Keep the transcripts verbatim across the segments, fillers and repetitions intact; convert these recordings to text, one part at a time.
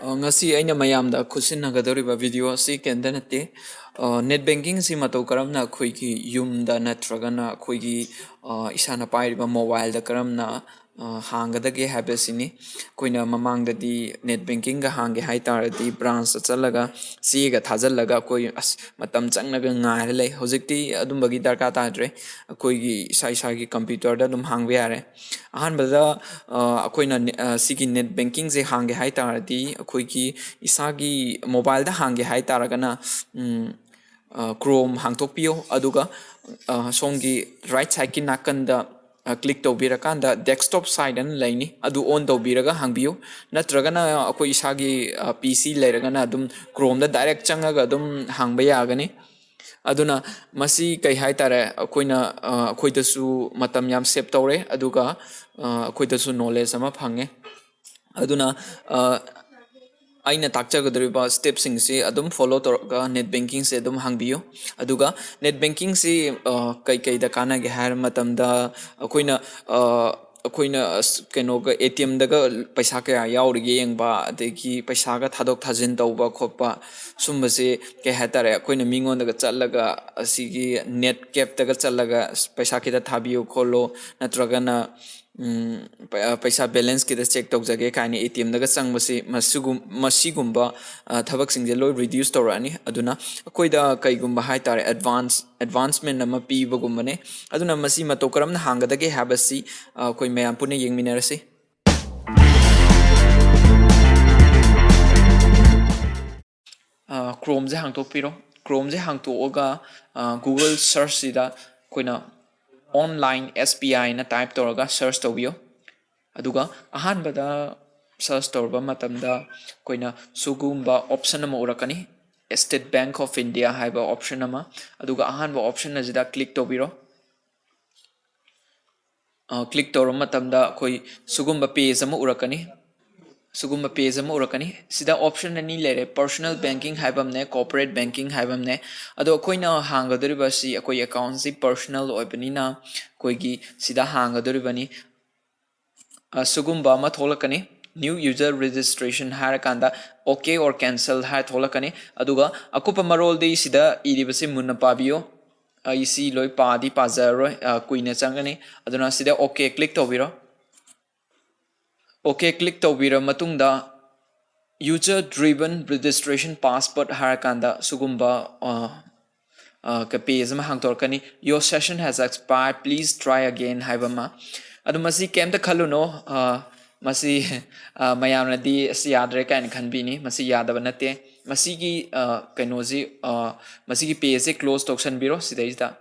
ꯑ, ꯉꯁꯤ ꯑꯩꯅ ꯃꯌꯥꯝꯗ ꯈꯨꯠꯁꯤꯟꯅꯒꯗꯧꯔꯤꯕ ꯚꯤꯗꯤꯑꯣ ꯑꯁꯤ ꯀꯩꯝꯇ ꯅꯠꯇꯦ꯫ ꯑ, ꯅꯦꯠ ꯕꯦꯡꯀꯤꯡꯁꯤ ꯃꯇꯧ ꯀꯔꯝꯅ ꯑꯩꯈꯣꯏꯒꯤ ꯌꯨꯝꯗ ꯅꯠꯇ꯭ꯔꯒꯅ ꯑꯩꯈꯣꯏꯒꯤ, ꯑ, ꯏꯁꯥꯅ ꯄꯥꯏꯔꯤꯕ ꯃꯣꯕꯥꯏꯜꯗ ꯀꯔꯝꯅ, ꯑ, ꯍꯥꯡꯒꯗꯒꯦ ꯍꯥꯏꯕꯁꯤꯅꯤ꯫ ꯑꯩꯈꯣꯏꯅ ꯃꯃꯥꯡꯗꯗꯤ ꯅꯦꯠ ꯕꯦꯡꯀꯤꯡꯒ ꯍꯥꯡꯒꯦ ꯍꯥꯏ ꯇꯥꯔꯗꯤ ꯕ꯭ꯔꯥꯟꯁꯇ ꯆꯠꯂꯒ ꯆꯦꯒ ꯊꯥꯖꯤꯜꯂꯒ ꯑꯩꯈꯣꯏ ꯑꯁ ꯃꯇꯝ ꯆꯪꯅꯒ ꯉꯥꯏꯔ ꯂꯩ꯫ ꯍꯧꯖꯤꯛꯇꯤ ꯑꯗꯨꯝꯕꯒꯤ ꯗꯔꯀꯥꯔ ꯇꯥꯗ꯭ꯔꯦ꯫ ꯑꯩꯈꯣꯏꯒꯤ ꯏꯁꯥ ꯏꯁꯥꯒꯤ ꯀꯝꯄ꯭ꯌꯨꯇꯔꯗ ꯑꯗꯨꯝ ꯍꯥꯡꯕ ꯌꯥꯔꯦ꯫ ꯑꯍꯥꯟꯕꯗ, ꯑ, ꯑꯩꯈꯣꯏꯅ ꯅꯦ-, ꯑ, ꯁꯤꯒꯤ ꯅꯦꯠ ꯕꯦꯡꯀꯤꯡꯁꯦ ꯍꯥꯡꯒꯦ ꯍꯥꯏ ꯇꯥꯔꯗꯤ ꯑꯩꯈꯣꯏꯒꯤ ꯏꯁꯥꯒꯤ ꯃꯣꯕꯥꯏꯜꯗ ꯍꯥꯡꯒꯦ ꯍꯥꯏ ꯇꯥꯔꯒꯅ, ꯎꯝ, ꯑ, ꯀ꯭ꯔꯣꯝ ꯍꯥꯡꯗꯣꯛꯄꯤꯌꯣ꯫ ꯑꯗꯨꯒ, ꯑ, ꯁꯣꯝꯒꯤ ꯔꯥꯏꯠ ꯁꯥꯏꯠꯀꯤ ꯅꯥꯀꯟꯗ, ꯑ, ꯀ꯭ꯂꯤꯛ ꯇꯧꯕꯤꯔꯀꯥꯟꯗ ꯗꯦꯁꯛꯇꯣꯞ ꯁꯥꯏꯠ ꯑꯅ ꯂꯩꯅꯤ, ꯑꯗꯨ ꯑꯣꯟ ꯇꯧꯕꯤꯔꯒ ꯍꯥꯡꯕꯤꯌꯨ꯫ ꯅꯠꯇ꯭ꯔꯒꯅ ꯑꯩꯈꯣꯏ ꯏꯁꯥꯒꯤ, ꯑ, ꯄꯤ ꯁꯤ ꯂꯩꯔꯒꯅ ꯑꯗꯨꯝ ꯀ꯭ꯔꯣꯝꯗ ꯗꯥꯏꯔꯦꯛ ꯆꯪꯉꯒ ꯑꯗꯨꯝ ꯍꯥꯡꯕ ꯌꯥꯒꯅꯤ꯫ ꯑꯗꯨꯅ ꯃꯁꯤ ꯀꯩ ꯍꯥꯏ ꯇꯥꯔꯦ, ꯑꯩꯈꯣꯏꯅ, ꯑ, ꯑꯩꯈꯣꯏꯗꯁꯨ ꯃꯇꯝ ꯌꯥꯝ ꯁꯦꯞ ꯇꯧꯔꯦ, ꯑꯗꯨꯒ, ꯑ, ꯑꯩꯈꯣꯏꯗꯁꯨ ꯅꯣꯂꯦꯖ ꯑꯃ ꯐꯪꯉꯦ꯫ ꯑꯗꯨꯅ, ꯑ, ꯑꯩꯅ ꯇꯥꯛꯆꯒꯗꯧꯔꯤꯕ ꯁ꯭ꯇꯦꯞꯁꯤꯡꯁꯤ ꯑꯗꯨꯝ ꯐꯣꯂꯣ ꯇꯧꯔꯒ ꯅꯦꯠ ꯕꯦꯡꯀꯤꯡꯁꯦ ꯑꯗꯨꯝ ꯍꯥꯡꯕꯤꯌꯨ꯫ ꯑꯗꯨꯒ ꯅꯦꯠ ꯕꯦꯡꯀꯤꯡꯁꯤ, ꯑ, ꯀꯩꯀꯩꯗ ꯀꯥꯟꯅꯒꯦ ꯍꯥꯏꯕ ꯃꯇꯝꯗ ꯑꯩꯈꯣꯏꯅ, ꯑ, ꯑꯩꯈꯣꯏꯅ ꯑꯁ ꯀꯩꯅꯣꯒ ꯑꯦ ꯇꯤ ꯑꯦꯝꯗꯒ ꯄꯩꯁꯥ ꯀꯌꯥ ꯌꯥꯎꯔꯤꯒꯦ ꯌꯦꯡꯕ, ꯑꯗꯒꯤ ꯄꯩꯁꯥꯒ ꯊꯥꯗꯣꯛ ꯊꯥꯖꯤꯟ ꯇꯧꯕ ꯈꯣꯠꯄ, ꯁꯨꯝꯕꯁꯦ ꯀꯩ ꯍꯥꯏꯇꯥꯔꯦ, ꯑꯩꯈꯣꯏꯅ ꯃꯤꯉꯣꯟꯗꯒ ꯆꯠꯂꯒ ꯑꯁꯤꯒꯤ ꯅꯦꯠ ꯀꯦꯞꯇꯒ ꯆꯠꯂꯒ ꯑꯁ ꯄꯩꯁꯥ ꯈꯤꯇ ꯊꯥꯕꯤꯌꯨ ꯈꯣꯠꯂꯣ, ꯅꯠꯇ꯭ꯔꯒꯅ, ꯎꯝ, ꯄ-, ꯄꯩꯁꯥ ꯕꯦꯂꯦꯟꯁ ꯈꯤꯇ ꯆꯦꯛ ꯇꯧꯖꯒꯦ ꯀꯥꯏꯅ ꯑꯦ ꯇꯤ ꯑꯦꯝꯗꯒ ꯆꯪꯕꯁꯤ ꯃꯁꯤꯒꯨꯝ-, ꯃꯁꯤꯒꯨꯝꯕ, ꯑ, ꯊꯕꯛꯁꯤꯡꯁꯦ ꯂꯣꯏ ꯔꯤꯗ꯭ꯌꯨꯁ ꯇꯧꯔꯛꯑꯅꯤ꯫ ꯑꯗꯨꯅ ꯑꯩꯈꯣꯏꯗ ꯀꯩꯒꯨꯝꯕ ꯍꯥꯏꯇꯥꯔꯦ ꯑꯦꯗꯚꯥꯟꯁ, ꯑꯦꯗꯚꯥꯟꯁꯃꯦꯟ ꯑꯃ ꯄꯤꯕꯒꯨꯝꯕꯅꯦ꯫ ꯑꯗꯨꯅ ꯃꯁꯤ ꯃꯇꯧ ꯀꯔꯝꯅ ꯍꯥꯡꯒꯗꯒꯦ ꯍꯥꯏꯕꯁꯤ, ꯑ, ꯑꯩꯈꯣꯏ ꯃꯌꯥꯝ ꯄꯨꯟꯅ ꯌꯦꯡꯃꯤꯟꯅꯔꯁꯤ꯫ ꯑ, ꯀ꯭ꯔꯣꯝꯁꯦ ꯍꯥꯡꯇꯣꯛꯄꯤꯔꯣ꯫ ꯀ꯭ꯔꯣꯝꯁꯦ ꯍꯥꯡꯇꯣꯛꯑꯒ, ꯑ, ꯒꯨꯒꯜ ꯁꯔꯆꯁꯤꯗ ꯑꯩꯈꯣꯏꯅ ꯑꯣꯟꯂꯥꯏꯟ ꯑꯦꯁ ꯕꯤ ꯑꯥꯏꯅ ꯇꯥꯏꯞ ꯇꯧꯔꯒ ꯁꯔꯆ ꯇꯧꯕꯤꯌꯣ꯫ ꯑꯗꯨꯒ ꯑꯍꯥꯟꯕꯗ ꯁꯔꯆ ꯇꯧꯔꯕ ꯃꯇꯝꯗ ꯑꯩꯈꯣꯏꯅ ꯁꯤꯒꯨꯝꯕ ꯑꯣꯞꯁꯟ ꯑꯃ ꯎꯔꯛꯀꯅꯤ, State Bank of India ꯍꯥꯏꯕ ꯑꯣꯞꯁꯟ ꯑꯃ꯫ ꯑꯗꯨꯒ ꯑꯍꯥꯟꯕ ꯑꯣꯞꯁꯟ ꯑꯁꯤꯗ ꯀ꯭ꯂꯤꯛ ꯇꯧꯕꯤꯔꯣ꯫ ꯑ, ꯀ꯭ꯂꯤꯛ ꯇꯧꯔꯕ ꯃꯇꯝꯗ ꯑꯩꯈꯣꯏ ꯁꯤꯒꯨꯝꯕ ꯄꯦꯖ ꯑꯃ ꯎꯔꯛꯀꯅꯤ꯫ ꯁꯤꯒꯨꯝꯕ ꯄꯦꯖ ꯑꯃ ꯎꯔꯛꯀꯅꯤ꯫ ꯁꯤꯗ ꯑꯣꯞꯁꯟ ꯑꯅꯤ ꯂꯩꯔꯦ, ꯄꯔꯁꯣꯅꯦꯜ ꯕꯦꯡꯀꯤꯡ ꯍꯥꯏꯕ ꯑꯃꯅꯦ, ꯀꯣꯔꯄꯣꯔꯦꯠ ꯕꯦꯡꯀꯤꯡ ꯍꯥꯏꯕ ꯑꯃꯅꯦ꯫ ꯑꯗꯣ ꯑꯩꯈꯣꯏꯅ ꯍꯥꯡꯒꯗꯧꯔꯤꯕ ꯑꯁꯤ ꯑꯩꯈꯣꯏ ꯑꯦꯀꯥꯎꯟꯁꯤ ꯄꯔꯁꯣꯅꯦꯜ ꯑꯣꯏꯕꯅꯤꯅ ꯑꯩꯈꯣꯏꯒꯤ ꯁꯤꯗ ꯍꯥꯡꯒꯗꯧꯔꯤꯕꯅꯤ꯫ ꯑ, ꯁꯤꯒꯨꯝꯕ ꯑꯃ ꯊꯣꯛꯂꯛꯀꯅꯤ꯫ New user registration ꯍꯥꯏꯔꯀꯥꯟꯗ OK or cancel ꯍꯥꯏꯔ ꯊꯣꯛꯂꯛꯀꯅꯤ꯫ ꯑꯗꯨꯒ ꯑꯀꯨꯞꯄ ꯃꯔꯣꯜꯗꯤ ꯁꯤꯗ ꯏꯔꯤꯕꯁꯤ ꯃꯨꯟꯅ ꯄꯥꯕꯤꯌꯨ꯫ ꯑꯩ ꯁꯤ ꯂꯣꯏ ꯄꯥꯗꯤ ꯄꯥꯖꯔꯔꯣꯏ, ꯑ, ꯀꯨꯏꯅ ꯆꯪꯒꯅꯤ꯫ ꯑꯗꯨꯅ ꯁꯤꯗ OK click ꯇꯧꯕꯤꯔꯣ꯫ OK click ꯇꯧꯕꯤꯔ ꯃꯇꯨꯡꯗ user driven registration password ꯍꯥꯏꯔꯀꯥꯟꯗ ꯁꯤꯒꯨꯝꯕ, ꯑ, ꯑ, ꯀ-, page ꯑꯃ ꯍꯥꯡꯗꯣꯔꯛꯀꯅꯤ꯫ "Your session has expired, please try again" ꯍꯥꯏꯕ ꯑꯃ꯫ ꯑꯗꯨ ꯃꯁꯤ ꯀꯩꯝꯇ ꯈꯜꯂꯨꯅꯣ, ꯑ, ꯃꯁꯤ, ꯑ, ꯃꯌꯥꯝꯅꯗꯤ "ꯑꯁ, ꯌꯥꯗ꯭ꯔꯦ" ꯀꯥꯏꯅ ꯈꯟꯕꯤꯅꯤ꯫ ꯃꯁꯤ ꯌꯥꯗꯕ ꯅꯠꯇꯦ꯫ ꯃꯁꯤꯒꯤ, ꯑ, ꯀꯩꯅꯣꯁꯤ, ꯑ, ꯃꯁꯤꯒꯤ pageꯁꯦ close ꯇꯧꯁꯟꯕꯤꯔꯣ ꯁꯤꯗꯩꯁꯤꯗ꯫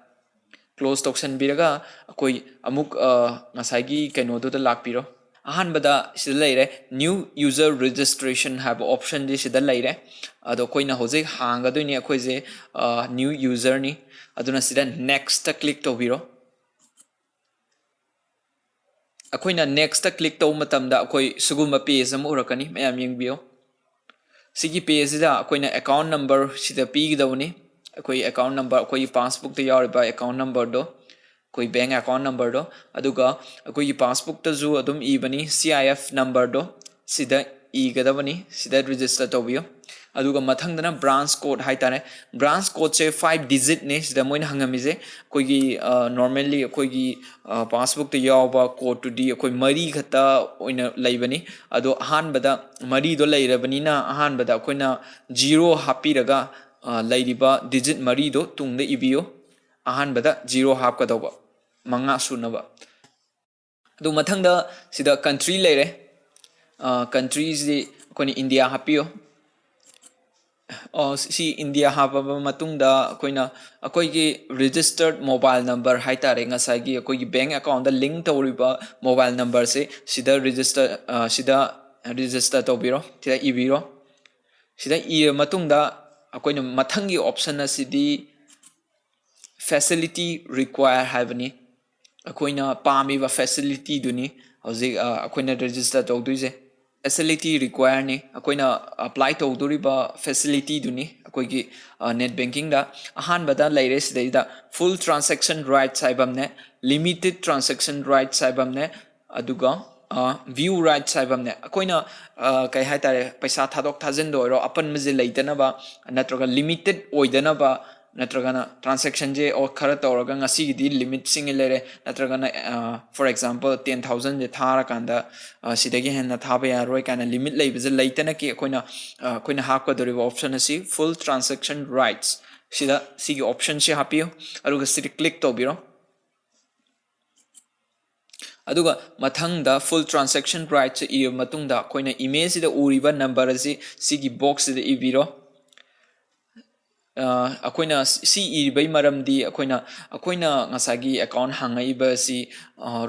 Close ꯇꯧꯁꯟꯕꯤꯔꯒ ꯑꯩꯈꯣꯏ ꯑꯃꯨꯛ, ꯑ, ꯉꯁꯥꯏꯒꯤ ꯀꯩꯅꯣꯗꯨꯗ ꯂꯥꯛꯄꯤꯔꯣ꯫ ꯑꯍꯥꯟꯕꯗ ꯁꯤꯗ ꯂꯩꯔꯦ, new user registration ꯍꯥꯏꯕ optionꯁꯤ ꯁꯤꯗ ꯂꯩꯔꯦ꯫ ꯑꯗꯣ ꯑꯩꯈꯣꯏꯅ ꯍꯧꯖꯤꯛ ꯍꯥꯡꯒꯗꯣꯏꯅꯤ ꯑꯩꯈꯣꯏꯁꯦ, ꯑ, new userꯅꯤ꯫ ꯑꯗꯨꯅ ꯁꯤꯗ nextꯇ click ꯇꯧꯕꯤꯔꯣ꯫ ꯑꯩꯈꯣꯏꯅ nextꯇ click ꯇꯧꯕ ꯃꯇꯝꯗ ꯑꯩꯈꯣꯏ ꯁꯤꯒꯨꯝꯕ page ꯑꯃ ꯎꯔꯛꯀꯅꯤ, ꯃꯌꯥꯝ ꯌꯦꯡꯕꯤꯌꯨ꯫ ꯁꯤꯒꯤ pageꯁꯤꯗ ꯑꯩꯈꯣꯏꯅ account number ꯁꯤꯗ ꯄꯤꯒꯗꯕꯅꯤ꯫ ꯑꯩꯈꯣꯏ account number, ꯑꯩꯈꯣꯏꯒꯤ passbookꯇ ꯌꯥꯎꯔꯤꯕ account numberꯗꯣ, ꯑꯩꯈꯣꯏ bank account numberꯗꯣ, ꯑꯗꯨꯒ ꯑꯩꯈꯣꯏꯒꯤ passbookꯇꯁꯨ ꯑꯗꯨꯝ ꯏꯕꯅꯤ, CIF numberꯗꯣ ꯁꯤꯗ ꯏꯒꯗꯕꯅꯤ꯫ ꯁꯤꯗ register ꯇꯧꯕꯤꯌꯨ꯫ ꯑꯗꯨꯒ ꯃꯊꯪꯗꯅ branch code ꯍꯥꯏꯇꯥꯔꯦ꯫ Branch codeꯁꯦ five digitꯅꯤ ꯁꯤꯗ ꯃꯣꯏꯅ ꯍꯪꯉꯝꯃꯤꯁꯦ꯫ ꯑꯩꯈꯣꯏꯒꯤ, ꯑ, normally ꯑꯩꯈꯣꯏꯒꯤ, ꯑ, passbookꯇ ꯌꯥꯎꯕ codeꯇꯨꯗꯤ ꯑꯩꯈꯣꯏ ꯃꯔꯤ ꯈꯛꯇ ꯑꯣꯏꯅ ꯂꯩꯕꯅꯤ꯫ ꯑꯗꯣ ꯑꯍꯥꯟꯕꯗ ꯃꯔꯤꯗꯣ ꯂꯩꯔꯕꯅꯤꯅ ꯑꯍꯥꯟꯕꯗ ꯑꯩꯈꯣꯏꯅ zero ꯍꯥꯞꯄꯤꯔꯒ, ꯑ, ꯂꯩꯔꯤꯕ digit ꯃꯔꯤꯗꯣ ꯇꯨꯡꯗ ꯏꯕꯤꯌꯨ꯫ ꯑꯍꯥꯟꯕꯗ zero ꯍꯥꯞꯀꯗꯧꯕ, ꯃꯉꯥ ꯁꯨꯅꯕ꯫ ꯑꯗꯨ ꯃꯊꯪꯗ ꯁꯤꯗ country ꯂꯩꯔꯦ꯫ ꯑ, countryꯁꯤ ꯑꯩꯈꯣꯏꯅ India ꯍꯥꯞꯄꯤꯌꯨ꯫ ꯑꯣ, ꯁꯤ India ꯍꯥꯞꯄꯕ ꯃꯇꯨꯡꯗ ꯑꯩꯈꯣꯏꯅ ꯑꯩꯈꯣꯏꯒꯤ registered mobile number ꯍꯥꯏꯇꯥꯔꯦ, ꯉꯁꯥꯏꯒꯤ ꯑꯩꯈꯣꯏꯒꯤ bank accountꯗ link ꯇꯧꯔꯤꯕ mobile numberꯁꯦ ꯁꯤꯗ register, ꯑ, ꯁꯤꯗ register ꯇꯧꯕꯤꯔꯣ, ꯁꯤꯗ ꯏꯕꯤꯔꯣ꯫ ꯁꯤꯗ ꯏꯔꯕ ꯃꯇꯨꯡꯗ ꯑꯩꯈꯣꯏꯅ ꯃꯊꯪꯒꯤ option ꯑꯁꯤꯗꯤ facility require ꯍꯥꯏꯕꯅꯤ꯫ ꯑꯩꯈꯣꯏꯅ ꯄꯥꯝꯃꯤꯕ facilityꯗꯨꯅꯤ ꯍꯧꯖꯤꯛ, ꯑ, ꯑꯩꯈꯣꯏꯅ register ꯇꯧꯗꯣꯏꯁꯦ꯫ Facility requireꯅꯤ, ꯑꯩꯈꯣꯏꯅ apply ꯇꯧꯗꯣꯔꯤꯕ facilityꯗꯨꯅꯤ ꯑꯩꯈꯣꯏꯒꯤ, ꯑ, net bankingꯗ꯫ ꯑꯍꯥꯟꯕꯗ ꯂꯩꯔꯦ ꯁꯤꯗꯩꯗ full transaction rights ꯍꯥꯏꯕ ꯑꯃꯅꯦ, limited transaction rights ꯍꯥꯏꯕ ꯑꯃꯅꯦ, ꯑꯗꯨꯒ View rights ꯍꯥꯏꯕ ꯑꯃꯅꯦ꯫ ꯑꯩꯈꯣꯏꯅ ꯀꯩ ꯍꯥꯏꯇꯥꯔꯦ, ꯄꯩꯁꯥ ꯊꯥꯗꯣꯛ ꯊꯥꯖꯤꯟꯗ ꯑꯣꯏꯔꯣ, ꯑꯄꯟꯕꯁꯦ ꯂꯩꯇꯅꯕ ꯅꯠꯇ꯭ꯔꯒ limited ꯑꯣꯏꯗꯅꯕ, ꯅꯠꯇ꯭ꯔꯒꯅ transactionꯁꯦ ꯑꯣ ꯈꯔ ꯇꯧꯔꯒ ꯉꯁꯤꯒꯤꯗꯤ limitꯁꯤꯡ ꯂꯩꯔꯦ, ꯅꯠꯇ꯭ꯔꯒꯅ for example ten thousandꯁꯦ ꯊꯥꯔꯀꯥꯟꯗ ꯁꯤꯗꯒꯤ ꯍꯦꯟꯅ ꯊꯥꯕ ꯌꯥꯔꯣꯏ ꯀꯥꯏꯅ limit ꯂꯩꯕꯁꯦ ꯂꯩꯇꯅꯀꯤ ꯑꯩꯈꯣꯏꯅ ꯑꯩꯈꯣꯏꯅ ꯍꯥꯞꯀꯗꯧꯔꯤꯕ option ꯑꯁꯤ full transaction rights ꯁꯤꯗ, ꯁꯤꯒꯤ optionꯁꯤ ꯍꯥꯞꯄꯤꯌꯨ꯫ ꯑꯗꯨꯒ ꯁꯤꯗ click ꯇꯧꯕꯤꯔꯣ꯫ ꯑꯗꯨꯒ ꯃꯊꯪꯗ full transaction rights ꯏꯔꯕ ꯃꯇꯨꯡꯗ ꯑꯩꯈꯣꯏꯅ emailꯁꯤꯗ ꯎꯔꯤꯕ number ꯑꯁꯤ ꯁꯤꯒꯤ boxꯁꯤꯗ ꯏꯕꯤꯔꯣ꯫ ꯑꯩꯈꯣꯏꯅ ꯁꯤ ꯏꯔꯤꯕꯒꯤ ꯃꯔꯝꯗꯤ ꯑꯩꯈꯣꯏꯅ ꯑꯩꯈꯣꯏꯅ ꯉꯁꯥꯏꯒꯤ account ꯍꯥꯡꯉꯛꯏꯕ ꯑꯁꯤ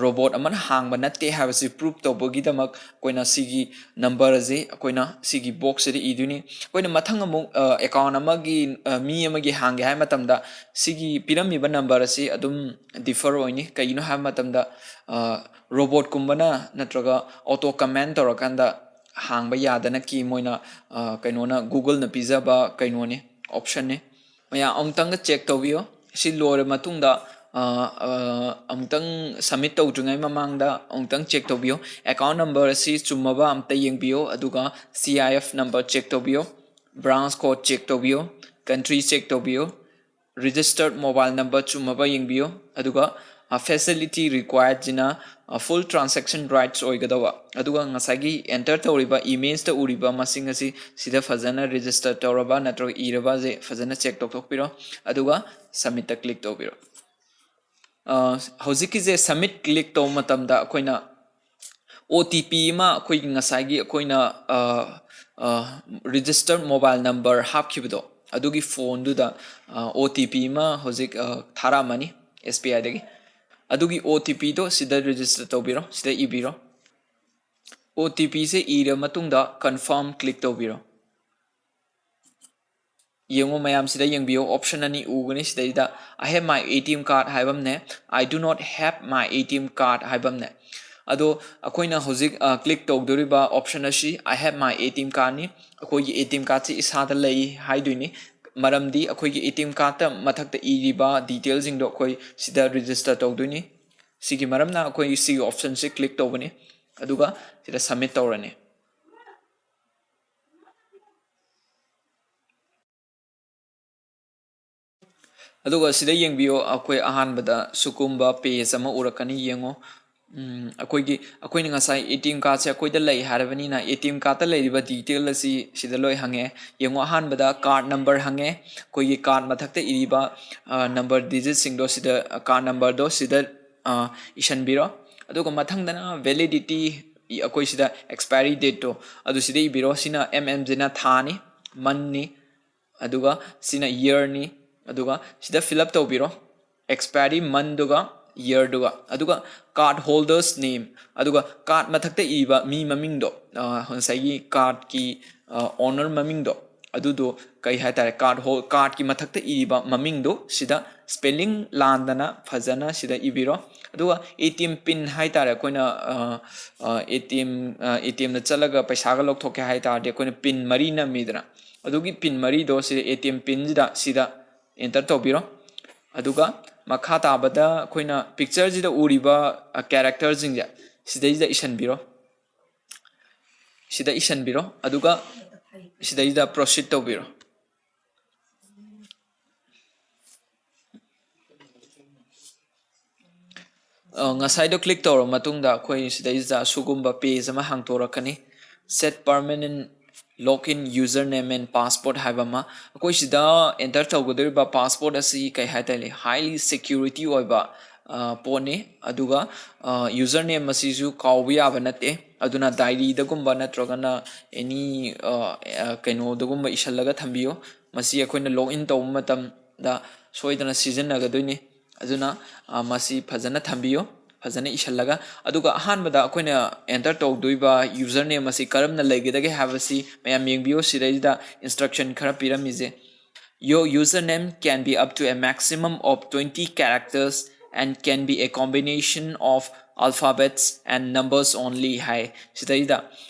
robot ꯑꯃꯅ ꯍꯥꯡꯕ ꯅꯠꯇꯦ ꯍꯥꯏꯕꯁꯤ proof ꯇꯧꯕꯒꯤꯗꯃꯛ ꯑꯩꯈꯣꯏꯅ ꯁꯤꯒꯤ number ꯑꯁꯤ ꯑꯩꯈꯣꯏꯅ ꯁꯤꯒꯤ boxꯁꯤꯗ ꯏꯗꯣꯏꯅꯤ꯫ ꯑꯩꯈꯣꯏꯅ ꯃꯊꯪ ꯑꯃꯨꯛ account ꯑꯃꯒꯤ ꯃꯤ ꯑꯃꯒꯤ ꯍꯥꯡꯒꯦ ꯍꯥꯏꯕ ꯃꯇꯝꯗ ꯁꯤꯒꯤ ꯄꯤꯔꯝꯃꯤꯕ number ꯑꯁꯤ ꯑꯗꯨꯝ differ ꯑꯣꯏꯅꯤ꯫ ꯀꯩꯒꯤꯅꯣ ꯍꯥꯏꯕ ꯃꯇꯝꯗ robotꯀꯨꯝꯕꯅ ꯅꯠꯇ꯭ꯔꯒ auto comment ꯇꯧꯔꯀꯥꯟꯗ ꯍꯥꯡꯕ ꯌꯥꯗꯅꯀꯤ ꯃꯣꯏꯅ ꯀꯩꯅꯣꯅ Googleꯅ ꯄꯤꯖꯕ ꯀꯩꯅꯣꯅꯤ, optionꯅꯤ꯫ ꯃꯌꯥꯝ ꯑꯃꯨꯛꯇꯪꯒ check ꯇꯧꯕꯤꯌꯣ꯫ ꯁꯤ ꯂꯣꯏꯔ ꯃꯇꯨꯡꯗ ꯑꯃꯨꯛꯇꯪ submit ꯇꯧꯗ꯭ꯔꯤꯉꯩ ꯃꯃꯥꯡꯗ ꯑꯃꯨꯛꯇꯪ check ꯇꯧꯕꯤꯌꯣ꯫ Account number ꯑꯁꯤ ꯆꯨꯝꯃꯕ ꯑꯝꯇ ꯌꯦꯡꯕꯤꯌꯣ, ꯑꯗꯨꯒ C I F number check ꯇꯧꯕꯤꯌꯣ, branch code check ꯇꯧꯕꯤꯌꯣ, country check ꯇꯧꯕꯤꯌꯣ, registered mobile number ꯆꯨꯝꯃꯕ ꯌꯦꯡꯕꯤꯌꯨ꯫ ꯑꯗꯨꯒ facility requiredꯁꯤꯅ full transaction rights ꯑꯣꯏꯒꯗꯧꯕ꯫ ꯑꯗꯨꯒ ꯉꯁꯥꯏꯒꯤ enter ꯇꯧꯔꯤꯕ emailsꯇ ꯎꯔꯤꯕ ꯃꯁꯤꯡ ꯑꯁꯤ ꯁꯤꯗ ꯐꯖꯅ register ꯇꯧꯔꯕ ꯅꯠꯇ꯭ꯔꯒ ꯏꯔꯕꯁꯦ ꯐꯖꯅ check ꯇꯧꯊꯣꯛꯄꯤꯔꯣ꯫ ꯑꯗꯨꯒ submitꯇ click ꯇꯧꯕꯤꯔꯣ꯫ ꯍꯧꯖꯤꯛꯀꯤꯁꯦ submit click ꯇꯧꯕ ꯃꯇꯝꯗ ꯑꯩꯈꯣꯏꯅ O T P ꯑꯃ ꯑꯩꯈꯣꯏꯒꯤ ꯉꯁꯥꯏꯒꯤ ꯑꯩꯈꯣꯏꯅ registered mobile number ꯍꯥꯞꯈꯤꯕꯗꯣ ꯑꯗꯨꯒꯤ phoneꯗꯨꯗ O T P ꯑꯃ ꯍꯧꯖꯤꯛ ꯊꯥꯔꯛꯑꯝꯃꯅꯤ S B Iꯗꯒꯤ꯫ ꯑꯗꯨꯒꯤ O T Pꯗꯣ ꯁꯤꯗ register ꯇꯧꯕꯤꯔꯣ, ꯁꯤꯗ ꯏꯕꯤꯔꯣ꯫ O T Pꯁꯦ ꯏꯔ ꯃꯇꯨꯡꯗ confirm click ꯇꯧꯕꯤꯔꯣ꯫ ꯌꯦꯡꯉꯣ ꯃꯌꯥꯝ, ꯁꯤꯗ ꯌꯦꯡꯕꯤꯌꯣ, option ꯑꯅꯤ ꯎꯒꯅꯤ ꯁꯤꯗꯩꯗ꯫ I have my A T M card ꯍꯥꯏꯕ ꯑꯃꯅꯦ, I do not have my A T M card ꯍꯥꯏꯕ ꯑꯃꯅꯦ꯫ ꯑꯗꯣ ꯑꯩꯈꯣꯏꯅ ꯍꯧꯖꯤꯛ click ꯇꯧꯗꯣꯔꯤꯕ option ꯑꯁꯤ I have my A T M cardꯅꯤ꯫ ꯑꯩꯈꯣꯏꯒꯤ A T M cardꯁꯤ ꯏꯁꯥꯗ ꯂꯩ ꯍꯥꯏꯗꯣꯏꯅꯤ꯫ ꯃꯔꯝꯗꯤ ꯑꯩꯈꯣꯏꯒꯤ A T M cardꯇ ꯃꯊꯛꯇ ꯏꯔꯤꯕ detailꯁꯤꯡꯗꯣ ꯑꯩꯈꯣꯏ ꯁꯤꯗ register ꯇꯧꯗꯣꯏꯅꯤ꯫ ꯁꯤꯒꯤ ꯃꯔꯝꯅ ꯑꯩꯈꯣꯏ ꯁꯤꯒꯤ optionꯁꯤ click ꯇꯧꯕꯅꯤ꯫ ꯑꯗꯨꯒ ꯁꯤꯗ submit ꯇꯧꯔꯅꯤ꯫ ꯑꯗꯨꯒ ꯁꯤꯗ ꯌꯦꯡꯕꯤꯌꯣ, ꯑꯩꯈꯣꯏ ꯑꯍꯥꯟꯕꯗ ꯁꯤꯒꯨꯝꯕ page ꯑꯃ ꯎꯔꯛꯀꯅꯤ꯫ ꯌꯦꯡꯉꯣ, ꯎꯝ, ꯑꯩꯈꯣꯏꯒꯤ, ꯑꯩꯈꯣꯏꯅ ꯉꯁꯥꯏ ATM cardꯁꯦ ꯑꯩꯈꯣꯏꯗ ꯂꯩ ꯍꯥꯏꯔꯕꯅꯤꯅ, ATM cardꯇ ꯂꯩꯔꯤꯕ detail ꯑꯁꯤ ꯁꯤꯗ ꯂꯣꯏ ꯍꯪꯉꯦ꯫ ꯌꯦꯡꯉꯣ, ꯑꯍꯥꯟꯕꯗ card number ꯍꯪꯉꯦ꯫ ꯑꯩꯈꯣꯏꯒꯤ card ꯃꯊꯛꯇ ꯏꯔꯤꯕ, ꯑ, number digitꯁꯤꯡꯗꯣ ꯁꯤꯗ, card numberꯗꯣ ꯁꯤꯗ, ꯑ, ꯏꯁꯤꯟꯕꯤꯔꯣ꯫ ꯑꯗꯨꯒ ꯃꯊꯪꯗꯅ validity, ꯑꯩꯈꯣꯏ ꯁꯤꯗ expiry dateꯇꯣ ꯑꯗꯨ ꯁꯤꯗ ꯏꯕꯤꯔꯣ꯫ ꯁꯤꯅ M M ꯁꯤꯅ ꯊꯥꯅꯤ, monthꯅꯤ, ꯑꯗꯨꯒ ꯁꯤꯅ yearꯅꯤ꯫ ꯑꯗꯨꯒ ꯁꯤꯗ fill up ꯇꯧꯕꯤꯔꯣ, expiry monthꯗꯨꯒ yearꯗꯨꯒ꯫ ꯑꯗꯨꯒ card holder's name, ꯑꯗꯨꯒ card ꯃꯊꯛꯇ ꯏꯕ ꯃꯤ ꯃꯃꯤꯡꯗꯣ, ꯑ, ꯉꯁꯥꯏꯒꯤ cardꯀꯤ, ꯑ, owner ꯃꯃꯤꯡꯗꯣ, ꯑꯗꯨꯗꯣ ꯀꯩ ꯍꯥꯏꯇꯥꯔꯦ, card hol-, cardꯀꯤ ꯃꯊꯛꯇ ꯏꯔꯤꯕ ꯃꯃꯤꯡꯗꯣ ꯁꯤꯗ spelling ꯂꯥꯟꯗꯅ ꯐꯖꯅ ꯁꯤꯗ ꯏꯕꯤꯔꯣ꯫ ꯑꯗꯨꯒ ATM pin ꯍꯥꯏꯇꯥꯔꯦ, ꯑꯩꯈꯣꯏꯅ, ꯑ, ꯑ, ATM, ꯑ, ATMꯗ ꯆꯠꯂꯒ ꯄꯩꯁꯥꯒ ꯂꯧꯊꯣꯛꯀꯦ ꯍꯥꯏ ꯇꯥꯔꯗꯤ ꯑꯩꯈꯣꯏꯅ pin ꯃꯔꯤ ꯅꯝꯃꯤꯗꯅ, ꯑꯗꯨꯒꯤ pin ꯃꯔꯤꯗꯣ ꯁꯤꯗ ATM pinꯁꯤꯗ ꯁꯤꯗ enter ꯇꯧꯕꯤꯔꯣ꯫ ꯑꯗꯨꯒ ꯃꯈꯥ ꯇꯥꯕꯗ ꯑꯩꯈꯣꯏꯅ pictureꯁꯤꯗ ꯎꯔꯤꯕ, ꯑ, characterꯁꯤꯡꯁꯦ ꯁꯤꯗꯩꯁꯤꯗ ꯏꯁꯤꯟꯕꯤꯔꯣ꯫ ꯁꯤꯗ ꯏꯁꯤꯟꯕꯤꯔꯣ꯫ ꯑꯗꯨꯒ ꯁꯤꯗꯩꯁꯤꯗ proceed ꯇꯧꯕꯤꯔꯣ꯫ ꯑ, ꯉꯁꯥꯏꯗꯣ click ꯇꯧꯔ ꯃꯇꯨꯡꯗ ꯑꯩꯈꯣꯏ ꯁꯤꯗꯩꯁꯤꯗ ꯁꯤꯒꯨꯝꯕ page ꯑꯃ ꯍꯥꯡꯗꯣꯔꯛꯀꯅꯤ꯫ Set permanent login username and password ꯍꯥꯏꯕ ꯑꯃ꯫ ꯑꯩꯈꯣꯏ ꯁꯤꯗ enter ꯇꯧꯒꯗꯧꯔꯤꯕ password ꯑꯁꯤ ꯀꯩ ꯍꯥꯏꯇꯥꯔꯦ, highly security ꯑꯣꯏꯕ, ꯑ, ꯄꯣꯠꯅꯤ꯫ ꯑꯗꯨꯒ, ꯑ, username ꯑꯁꯤꯁꯨ ꯀꯥꯎꯕ ꯌꯥꯕ ꯅꯠꯇꯦ꯫ ꯑꯗꯨꯅ diaryꯗꯒꯨꯝꯕ ꯅꯠꯇ꯭ꯔꯒꯅ any, ꯑ, ꯑ, ꯀꯩꯅꯣꯗꯒꯨꯝꯕ ꯏꯁꯤꯜꯂꯒ ꯊꯝꯕꯤꯌꯨ꯫ ꯃꯁꯤ ꯑꯩꯈꯣꯏꯅ login ꯇꯧꯕ ꯃꯇꯝꯗ ꯁꯣꯏꯗꯅ ꯁꯤꯖꯤꯟꯅꯒꯗꯣꯏꯅꯤ꯫ ꯑꯗꯨꯅ, ꯑ, ꯃꯁꯤ ꯐꯖꯅ ꯊꯝꯕꯤꯌꯨ, ꯐꯖꯅ ꯏꯁꯤꯜꯂꯒ꯫ ꯑꯗꯨꯒ ꯑꯍꯥꯟꯕꯗ ꯑꯩꯈꯣꯏꯅ enter ꯇꯧꯗꯣꯏꯕ username ꯑꯁꯤ ꯀꯔꯝꯅ ꯂꯩꯒꯗꯒꯦ ꯍꯥꯏꯕꯁꯤ ꯃꯌꯥꯝ ꯌꯦꯡꯕꯤꯌꯨ꯫ ꯁꯤꯗꯩꯁꯤꯗ instruction ꯈꯔ ꯄꯤꯔꯝꯃꯤꯁꯦ, "Your username can be up to a maximum of twenty characters and can be a combination of alphabets and numbers only" ꯍꯥꯏ꯫ ꯁꯤꯗꯩꯗ,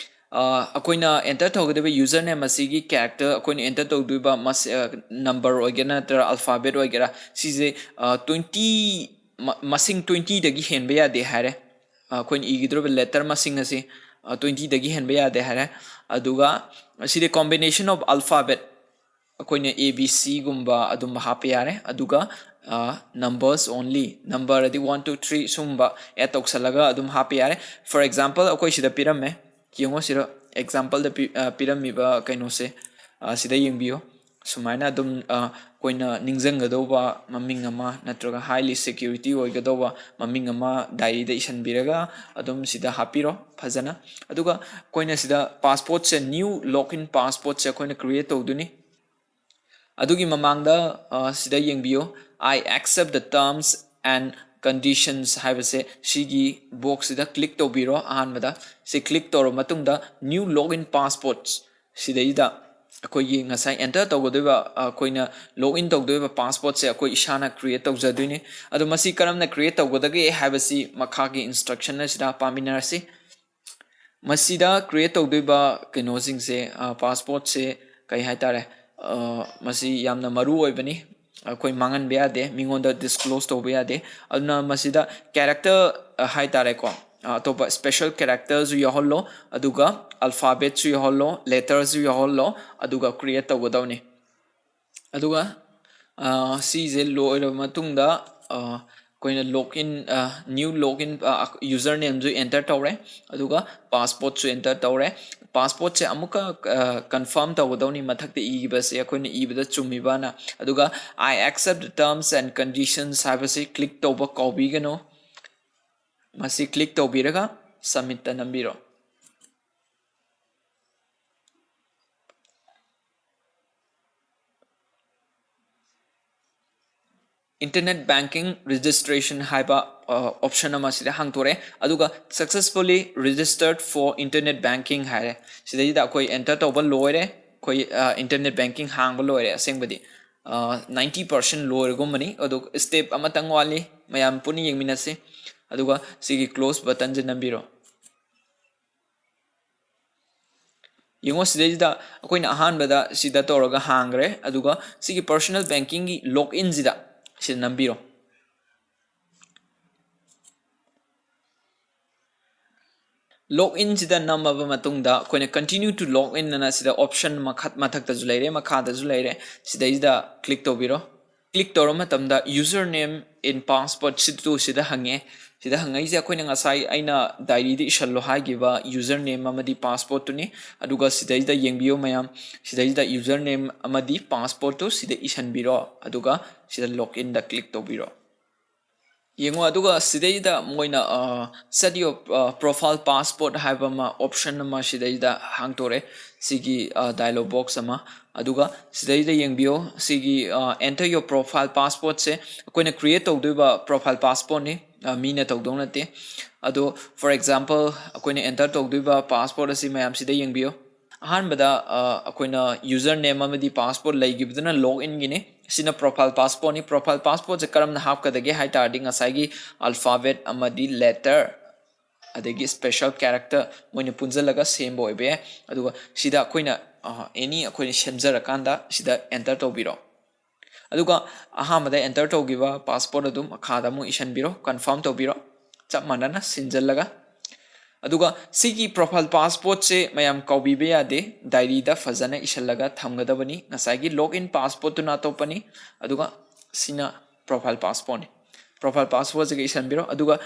ꯑ, ꯑꯩꯈꯣꯏꯅ enter ꯇꯧꯒꯗꯕ username ꯑꯁꯤꯒꯤ character, ꯑꯩꯈꯣꯏꯅ enter ꯇꯧꯗꯣꯏꯕ ꯃꯁ-, ꯑ, number ꯑꯣꯏꯒꯦꯔꯥ ꯅꯠꯇ꯭ꯔꯒ alphabet ꯑꯣꯏꯒꯦꯔꯥ, ꯁꯤꯁꯦ, ꯑ, twenty, ꯃ-, ꯃꯁꯤꯡ twentyꯗꯒꯤ ꯍꯦꯟꯕ ꯌꯥꯗꯦ ꯍꯥꯏꯔꯦ꯫ ꯑꯩꯈꯣꯏꯅ ꯏꯒꯗꯧꯔꯤꯕ letter ꯃꯁꯤꯡ ꯑꯁꯤ twenty ꯗꯒꯤ ꯍꯦꯟꯕ ꯌꯥꯗꯦ ꯍꯥꯏꯔꯦ꯫ ꯑꯗꯨꯒ ꯑꯁꯤꯗꯤ combination of alphabet, ꯑꯩꯈꯣꯏꯅ A B C ꯒꯨꯝꯕ ꯑꯗꯨꯝ ꯍꯥꯞꯄ ꯌꯥꯔꯦ꯫ ꯑꯗꯨꯒ numbers only, number ꯑꯗꯤ one two three ꯁꯨꯝꯕ add ꯇꯧꯁꯜꯂꯒ ꯑꯗꯨꯝ ꯍꯥꯞꯄ ꯌꯥꯔꯦ꯫ For example, ꯑꯩꯈꯣꯏ ꯁꯤꯗ ꯄꯤꯔꯝꯃꯦ, ꯌꯦꯡꯉꯣ ꯁꯤꯗ exampleꯗ ꯄꯤ-, ꯑ, ꯄꯤꯔꯝꯃꯤꯕ ꯀꯩꯅꯣꯁꯦ, ꯑ, ꯁꯤꯗ ꯌꯦꯡꯕꯤꯌꯨ꯫ ꯁꯨꯃꯥꯏꯅ ꯑꯗꯨꯝ, ꯑ, ꯑꯩꯈꯣꯏꯅ ꯅꯤꯡꯁꯤꯡꯒꯗꯧꯕ ꯃꯃꯤꯡ ꯑꯃ ꯅꯠꯇ꯭ꯔꯒ highly security ꯑꯣꯏꯒꯗꯧꯕ ꯃꯃꯤꯡ ꯑꯃ diaryꯗ ꯏꯁꯤꯟꯕꯤꯔꯒ ꯑꯗꯨꯝ ꯁꯤꯗ ꯍꯥꯞꯄꯤꯔꯣ ꯐꯖꯅ꯫ ꯑꯗꯨꯒ ꯑꯩꯈꯣꯏꯅ ꯁꯤꯗ passwordꯁꯦ, new login passwordꯁꯦ ꯑꯩꯈꯣꯏꯅ create ꯇꯧꯗꯣꯏꯅꯤ꯫ ꯑꯗꯨꯒꯤ ꯃꯃꯥꯡꯗ, ꯑ, ꯁꯤꯗ ꯌꯦꯡꯕꯤꯌꯨ, "I accept the terms and conditions" ꯍꯥꯏꯕꯁꯦ, ꯁꯤꯒꯤ boxꯁꯤꯗ click ꯇꯧꯕꯤꯔꯣ꯫ ꯑꯍꯥꯟꯕꯗ ꯁꯤ click ꯇꯧꯔꯕ ꯃꯇꯨꯡꯗ new login passwords ꯁꯤꯗꯩꯗ ꯑꯩꯈꯣꯏꯒꯤ ꯉꯁꯥꯏ enter ꯇꯧꯒꯗꯣꯏꯕ, ꯑ, ꯑꯩꯈꯣꯏꯅ login ꯇꯧꯗꯣꯏꯕ passwordꯁꯦ ꯑꯩꯈꯣꯏ ꯏꯁꯥꯅ create ꯇꯧꯖꯗꯣꯏꯅꯤ꯫ ꯑꯗꯣ ꯃꯁꯤ ꯀꯔꯝꯅ create ꯇꯧꯒꯗꯒꯦ ꯍꯥꯏꯕꯁꯤ ꯃꯈꯥꯒꯤ instruction ꯑꯁꯤꯗ ꯄꯥꯃꯤꯟꯅꯔꯁꯤ꯫ ꯃꯁꯤꯗ create ꯇꯧꯗꯣꯏꯕ ꯀꯩꯅꯣꯁꯤꯡꯁꯦ, ꯑ, passwordꯁꯦ ꯀꯩ ꯍꯥꯏꯇꯥꯔꯦ, ꯑ, ꯃꯁꯤ ꯌꯥꯝꯅ ꯃꯔꯨ ꯑꯣꯏꯕꯅꯤ, ꯑꯩꯈꯣꯏ ꯃꯥꯡꯍꯟꯕ ꯌꯥꯗꯦ, ꯃꯤꯉꯣꯟꯗ disclose ꯇꯧꯕ ꯌꯥꯗꯦ꯫ ꯑꯗꯨꯅ ꯃꯁꯤꯗ character, ꯑ, ꯍꯥꯏꯇꯥꯔꯦꯀꯣ, ꯑ, ꯑꯇꯣꯞꯄ special characterꯁꯨ ꯌꯥꯎꯍꯜꯂꯣ, ꯑꯗꯨꯒ alphabetꯁꯨ ꯌꯥꯎꯍꯜꯂꯣ, letterꯁꯨ ꯌꯥꯎꯍꯜꯂꯣ, ꯑꯗꯨꯒ create ꯇꯧꯒꯗꯧꯅꯤ꯫ ꯑꯗꯨꯒ, ꯑ, ꯁꯤꯁꯦ ꯂꯣꯏꯔꯕ ꯃꯇꯨꯡꯗ, ꯑ, ꯑꯩꯈꯣꯏꯅ login, ꯑ, new login, ꯑ, usernameꯁꯨ enter ꯇꯧꯔꯦ, ꯑꯗꯨꯒ passwordꯁꯨ enter ꯇꯧꯔꯦ꯫ Passwordꯁꯦ ꯑꯃꯨꯛꯀ, ꯑ, confirm ꯇꯧꯒꯗꯧꯅꯤ, ꯃꯊꯛꯇ ꯏꯈꯤꯕꯁꯦ ꯑꯩꯈꯣꯏꯅ ꯏꯕꯗ ꯆꯨꯝꯃꯤꯕꯅ꯫ ꯑꯗꯨꯒ "I accept the terms and conditions" ꯍꯥꯏꯕꯁꯤ click ꯇꯧꯕ ꯀꯥꯎꯕꯤꯒꯅꯨ꯫ ꯃꯁꯤ click ꯇꯧꯕꯤꯔꯒ submitꯇ ꯅꯝꯕꯤꯔꯣ꯫ Internet banking registration ꯍꯥꯏꯕ, ꯑ, option ꯑꯃ ꯁꯤꯗ ꯍꯥꯡꯗꯣꯔꯛꯑꯦ꯫ ꯑꯗꯨꯒ "Successfully registered for internet banking" ꯍꯥꯏꯔꯦ꯫ ꯁꯤꯗꯩꯁꯤꯗ ꯑꯩꯈꯣꯏ enter ꯇꯧꯕ ꯂꯣꯏꯔꯦ, ꯑꯩꯈꯣꯏ, ꯑ, internet banking ꯍꯥꯡꯕ ꯂꯣꯏꯔꯦ꯫ ꯑꯁꯦꯡꯕꯗꯤ, ꯑ, ninety percent ꯂꯣꯏꯔꯒꯨꯝꯕꯅꯤ꯫ ꯑꯗꯨ step ꯑꯃꯇꯪ ꯋꯥꯠꯂꯤ, ꯃꯌꯥꯝ ꯄꯨꯟꯅ ꯌꯦꯡꯃꯤꯟꯅꯁꯤ꯫ ꯑꯗꯨꯒ ꯁꯤꯒꯤ close buttonꯁꯦ ꯅꯝꯕꯤꯔꯣ꯫ ꯌꯦꯡꯉꯣ, ꯁꯤꯗꯩꯁꯤꯗ ꯑꯩꯈꯣꯏꯅ ꯑꯍꯥꯟꯕꯗ ꯁꯤꯗ ꯇꯧꯔꯒ ꯍꯥꯡꯈ꯭ꯔꯦ, ꯑꯗꯨꯒ ꯁꯤꯒꯤ personal bankingꯒꯤ loginꯁꯤꯗ ꯁꯤꯗ ꯅꯝꯕꯤꯔꯣ꯫ Log inꯁꯤꯗ ꯅꯝꯃꯕ ꯃꯇꯨꯡꯗ ꯑꯩꯈꯣꯏꯅ continue to log in ꯑꯅ ꯁꯤꯗ option ꯃꯈꯠ ꯃꯊꯛꯇꯁꯨ ꯂꯩꯔꯦ, ꯃꯈꯥꯗꯁꯨ ꯂꯩꯔꯦ꯫ ꯁꯤꯗꯩꯁꯤꯗ click ꯇꯧꯕꯤꯔꯣ꯫ Click ꯇꯧꯔ ꯃꯇꯝꯗ username and password ꯁꯤꯗ ꯍꯪꯉꯦ꯫ ꯁꯤꯗ ꯍꯪꯉꯛꯏꯁꯦ ꯑꯩꯈꯣꯏꯅ ꯉꯁꯥꯏ ꯑꯩꯅ diaryꯗ ꯏꯁꯜꯂꯣ ꯍꯥꯏꯈꯤꯕ username ꯑꯃꯗꯤ passwordꯇꯨꯅꯤ꯫ ꯑꯗꯨꯒ ꯁꯤꯗꯩꯁꯤꯗ ꯌꯦꯡꯕꯤꯌꯨ ꯃꯌꯥꯝ, ꯁꯤꯗꯩꯁꯤꯗ username ꯑꯃꯗꯤ passwordꯇꯨ ꯁꯤꯗ ꯏꯁꯟꯕꯤꯔꯣ꯫ ꯑꯗꯨꯒ ꯁꯤꯗ log inꯗ click ꯇꯧꯕꯤꯔꯣ꯫ ꯌꯦꯡꯉꯣ, ꯑꯗꯨꯒ ꯁꯤꯗꯩꯗ ꯃꯣꯏꯅ, ꯑ, set your, ꯑ, profile password ꯍꯥꯏꯕ ꯑꯃ, option ꯑꯃ ꯁꯤꯗꯩꯗ ꯍꯥꯡꯇꯣꯔꯛꯑꯦ, ꯁꯤꯒꯤ, ꯑ, dialog box ꯑꯃ꯫ ꯑꯗꯨꯒ ꯁꯤꯗꯩꯗ ꯌꯦꯡꯕꯤꯌꯣ, ꯁꯤꯒꯤ, ꯑ, enter your profile passwordꯁꯦ ꯑꯩꯈꯣꯏꯅ create ꯇꯧꯗꯣꯏꯕ profile passwordꯅꯤ, ꯑ, ꯃꯤꯅ ꯇꯧꯗꯧ ꯅꯠꯇꯦ꯫ ꯑꯗꯣ, for example, ꯑꯩꯈꯣꯏꯅ enter ꯇꯧꯗꯣꯏꯕ password ꯑꯁꯤ ꯃꯌꯥꯝ ꯁꯤꯗ ꯌꯦꯡꯕꯤꯌꯣ꯫ ꯑꯍꯥꯟꯕꯗ, ꯑ, ꯑꯩꯈꯣꯏꯅ username ꯑꯃꯗꯤ password ꯂꯩꯈꯤꯕꯗꯨꯅ log inꯒꯤꯅꯤ꯫ ꯁꯤꯅ profile passwordꯅꯤ꯫ Profile passwordꯁꯦ ꯀꯔꯝꯅ ꯍꯥꯞꯀꯗꯒꯦ ꯍꯥꯏ ꯇꯥꯔꯗꯤ, ꯉꯁꯥꯏꯒꯤ alphabet ꯑꯃꯗꯤ letter, ꯑꯗꯒꯤ special character ꯃꯣꯏꯅ ꯄꯨꯟꯁꯤꯜꯂꯒ ꯁꯦꯝꯕ ꯑꯣꯏꯕ ꯌꯥꯏ꯫ ꯑꯗꯨꯒ ꯁꯤꯗ ꯑꯩꯈꯣꯏꯅ, ꯑ, any ꯑꯩꯈꯣꯏꯅ ꯁꯦꯝꯖꯔꯀꯥꯟꯗ ꯁꯤꯗ enter ꯇꯧꯕꯤꯔꯣ꯫ ꯑꯗꯨꯒ ꯑꯍꯥꯟꯕꯗ enter ꯇꯧꯈꯤꯕ password ꯑꯗꯨꯝ ꯃꯈꯥꯗ ꯑꯃꯨꯛ ꯏꯁꯟꯕꯤꯔꯣ, confirm ꯇꯧꯕꯤꯔꯣ, ꯆꯞ ꯃꯥꯟꯅꯅ ꯁꯤꯟꯖꯜꯂꯒ꯫ ꯑꯗꯨꯒ ꯁꯤꯒꯤ profile passwordꯁꯦ ꯃꯌꯥꯝ ꯀꯥꯎꯕꯤꯕ ꯌꯥꯗꯦ, diaryꯗ ꯐꯖꯅ ꯏꯁꯜꯂꯒ ꯊꯝꯒꯗꯕꯅꯤ꯫ ꯉꯁꯥꯏꯒꯤ log in passwordꯇꯨꯅ ꯑꯇꯣꯞꯄꯅꯤ, ꯑꯗꯨꯒ ꯁꯤꯅ profile passwordꯅꯤ꯫ Profile passwordꯁꯤꯒ ꯏꯁꯟꯕꯤꯔꯣ꯫ ꯑꯗꯨꯒ,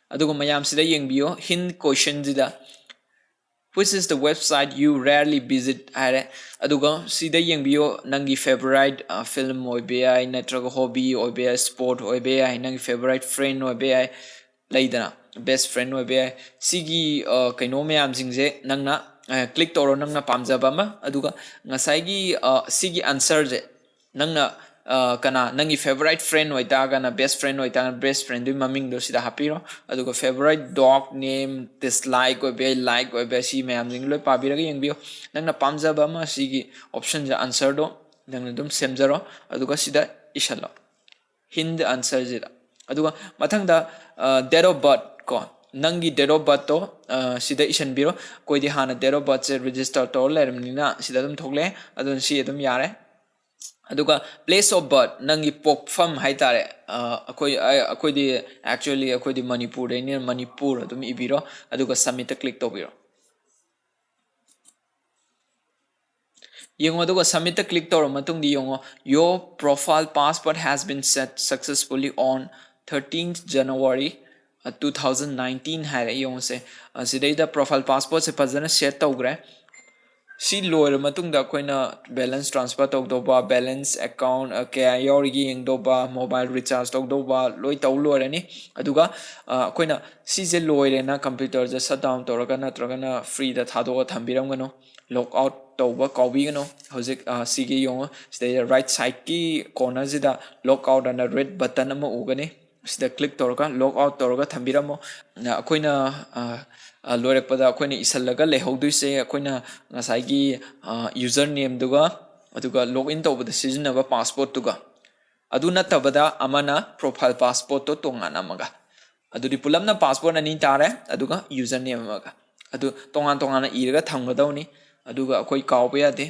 ꯑꯗꯨꯒ ꯃꯌꯥꯝꯁꯤꯗ ꯌꯦꯡꯕꯤꯌꯣ, hint questionꯁꯤꯗ "Which is the website you rarely visit?" ꯍꯥꯏꯔꯦ꯫ ꯑꯗꯨꯒ ꯁꯤꯗ ꯌꯦꯡꯕꯤꯌꯣ, ꯅꯪꯒꯤ favourite, ꯑ, film ꯑꯣꯏꯕ ꯌꯥꯏ, ꯅꯠꯇ꯭ꯔꯒ hobby ꯑꯣꯏꯕ ꯌꯥꯏ, sport ꯑꯣꯏꯕ ꯌꯥꯏ, ꯅꯪꯒꯤ favourite friend ꯑꯣꯏꯕ ꯌꯥꯏ, ꯂꯩꯗꯅ, best friend ꯑꯣꯏꯕ ꯌꯥꯏ꯫ ꯁꯤꯒꯤ, ꯑ, ꯀꯩꯅꯣ ꯃꯌꯥꯝꯁꯤꯡꯁꯦ ꯅꯪꯅ, ꯑ, click ꯇꯧꯔꯣ, ꯅꯪꯅ ꯄꯥꯝꯖꯕ ꯑꯃ꯫ ꯑꯗꯨꯒ ꯉꯁꯥꯏꯒꯤ, ꯑ, ꯁꯤꯒꯤ answerꯁꯦ ꯅꯪꯅ, ꯑ, ꯀꯅꯥ, ꯅꯪꯒꯤ favourite friend ꯑꯣꯏꯇꯥꯔꯒꯅ, best friend ꯑꯣꯏꯇꯥꯔꯒꯅ, best friendꯗꯨꯒꯤ ꯃꯃꯤꯡꯗꯣ ꯁꯤꯗ ꯍꯥꯞꯄꯤꯔꯣ꯫ ꯑꯗꯨꯒ favourite dog name, dislike ꯑꯣꯏꯕ ꯌꯥꯏ, like ꯑꯣꯏꯕ ꯌꯥꯏ, ꯁꯤ ꯃꯌꯥꯝꯁꯤꯡ ꯂꯣꯏ ꯄꯥꯕꯤꯔꯒ ꯌꯦꯡꯕꯤꯌꯨ꯫ ꯅꯪꯅ ꯄꯥꯝꯖꯕ ꯑꯃ ꯁꯤꯒꯤ optionꯁꯦ, answerꯗꯣ ꯅꯪꯅ ꯑꯗꯨꯝ ꯁꯦꯝꯖꯔꯣ, ꯑꯗꯨꯒ ꯁꯤꯗ ꯏꯁꯜꯂꯣ, hint answerꯁꯤꯗ꯫ ꯑꯗꯨꯒ ꯃꯊꯪꯗ, ꯑ, date of birth ꯀꯣ, ꯅꯪꯒꯤ date of birthꯇꯣ, ꯑ, ꯁꯤꯗ ꯏꯁꯟꯕꯤꯔꯣ꯫ ꯑꯩꯈꯣꯏꯗꯤ ꯍꯥꯟꯅ date of birthꯁꯦ register ꯇꯧꯔ ꯂꯩꯔꯕꯅꯤꯅ ꯁꯤꯗ ꯑꯗꯨꯝ ꯊꯣꯛꯂꯛꯑꯦ, ꯑꯗꯨꯅ ꯁꯤ ꯑꯗꯨꯝ ꯌꯥꯔꯦ꯫ ꯑꯗꯨꯒ place of birth, ꯅꯪꯒꯤ ꯄꯣꯛꯐꯝ ꯍꯥꯏꯇꯥꯔꯦ, ꯑꯩꯈꯣꯏ ꯑꯩꯈꯣꯏꯗꯤ actually ꯑꯩꯈꯣꯏꯗꯤ ꯃꯅꯤꯄꯨꯔꯗꯩꯅꯤꯅ ꯃꯅꯤꯄꯨꯔ ꯑꯗꯨꯝ ꯏꯕꯤꯔꯣ꯫ ꯑꯗꯨꯒ submitꯇ click ꯇꯧꯕꯤꯔꯣ꯫ ꯌꯦꯡꯉꯣ, ꯑꯗꯨꯒ submitꯇ click ꯇꯧꯔ ꯃꯇꯨꯡꯗ ꯌꯦꯡꯉꯣ, your profile password has been set successfully on thirteenth January two thousand nineteen ꯍꯥꯏꯔꯦ꯫ ꯌꯦꯡꯉꯨꯁꯦ, ꯑꯁꯤꯗꯩꯗ profile passwordꯁꯦ ꯐꯖꯅ set ꯇꯧꯈ꯭ꯔꯦ꯫ ꯁꯤ ꯂꯣꯏꯔ ꯃꯇꯨꯡꯗ ꯑꯩꯈꯣꯏꯅ balance transfer ꯇꯧꯗꯧꯕ, balance account ꯀꯌꯥ ꯌꯥꯎꯔꯤꯒꯦ ꯌꯦꯡꯗꯧꯕ, mobile recharge ꯇꯧꯗꯧꯕ ꯂꯣꯏ ꯇꯧ ꯂꯣꯏꯔꯅꯤ꯫ ꯑꯗꯨꯒ ꯑꯩꯈꯣꯏꯅ ꯁꯤꯁꯦ ꯂꯣꯏꯔꯦꯅ computerꯁꯦ shut down ꯇꯧꯔꯒ ꯅꯠꯇ꯭ꯔꯒꯅ freeꯗ ꯊꯥꯗꯣꯛꯑ ꯊꯝꯕꯤꯔꯝꯒꯅꯨ꯫ Log out ꯇꯧꯕ ꯀꯥꯎꯕꯤꯒꯅꯨ꯫ ꯍꯧꯖꯤꯛ ꯁꯤꯒꯤ ꯌꯦꯡꯉꯣ, ꯁꯤꯗꯩꯗ right sideꯀꯤ cornerꯁꯤꯗ log out ꯑꯅ red button ꯑꯃ ꯎꯒꯅꯤ꯫ ꯁꯤꯗ click ꯇꯧꯔꯒ log out ꯇꯧꯔꯒ ꯊꯝꯕꯤꯔꯝꯃꯣ꯫ ꯑꯩꯈꯣꯏꯅ ꯂꯣꯏꯔꯛꯄꯗ ꯑꯩꯈꯣꯏꯅ ꯏꯁꯜꯂꯒ ꯂꯩꯍꯧꯗꯣꯏꯁꯦ ꯑꯩꯈꯣꯏꯅ ꯉꯁꯥꯏꯒꯤ user nameꯗꯨꯒ, ꯑꯗꯨꯒ log in ꯇꯧꯕꯗ ꯁꯤꯖꯤꯟꯅꯕ passwordꯇꯨꯒ꯫ ꯑꯗꯨ ꯅꯠꯇꯕꯗ ꯑꯃꯅ profile passwordꯇꯣ ꯇꯣꯉꯥꯟꯅ ꯑꯃꯒ꯫ ꯑꯗꯨꯗꯤ ꯄꯨꯂꯞꯅ password ꯑꯅꯤ ꯇꯥꯔꯦ, ꯑꯗꯨꯒ user name ꯑꯃꯒ꯫ ꯑꯗꯨ ꯇꯣꯉꯥꯟ ꯇꯣꯉꯥꯟꯅ ꯏꯔꯒ ꯊꯝꯒꯗꯧꯅꯤ꯫ ꯑꯗꯨꯒ ꯑꯩꯈꯣꯏ ꯀꯥꯎꯕ ꯌꯥꯗꯦ꯫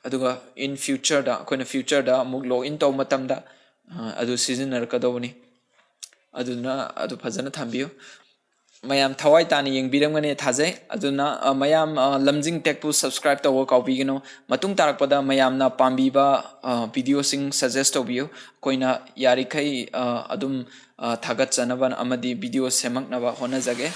ꯑꯗꯨꯒ in futureꯗ, ꯑꯩꯈꯣꯏꯅ futureꯗ ꯑꯃꯨꯛ log in ꯇꯧꯕ ꯃꯇꯝꯗ ꯑꯗꯨ ꯁꯤꯖꯤꯟꯅꯔꯛꯀꯗꯧꯕꯅꯤ꯫ ꯑꯗꯨꯅ ꯑꯗꯨ ꯐꯖꯅ ꯊꯝꯕꯤꯌꯨ꯫ ꯃꯌꯥꯝ ꯊꯋꯥꯏ ꯇꯥꯅ ꯌꯦꯡꯕꯤꯔꯝꯒꯅꯤ ꯊꯥꯖꯩ꯫ ꯑꯗꯨꯅ ꯃꯌꯥꯝ Lamjing Techꯄꯨ subscribe ꯇꯧꯕ ꯀꯥꯎꯕꯤꯒꯅꯨ꯫ ꯃꯇꯨꯡ ꯇꯥꯔꯛꯄꯗ ꯃꯌꯥꯝꯅ ꯄꯥꯝꯕꯤꯕ videoꯁꯤꯡ suggest ꯇꯧꯕꯤꯌꯨ꯫ ꯑꯩꯈꯣꯏꯅ ꯌꯥꯔꯤꯈꯩ ꯑꯗꯨꯝ ꯊꯥꯒꯠꯆꯅꯕ ꯑꯃꯗꯤ video ꯁꯦꯝꯃꯛꯅꯕ ꯍꯣꯠꯅꯖꯒꯦ꯫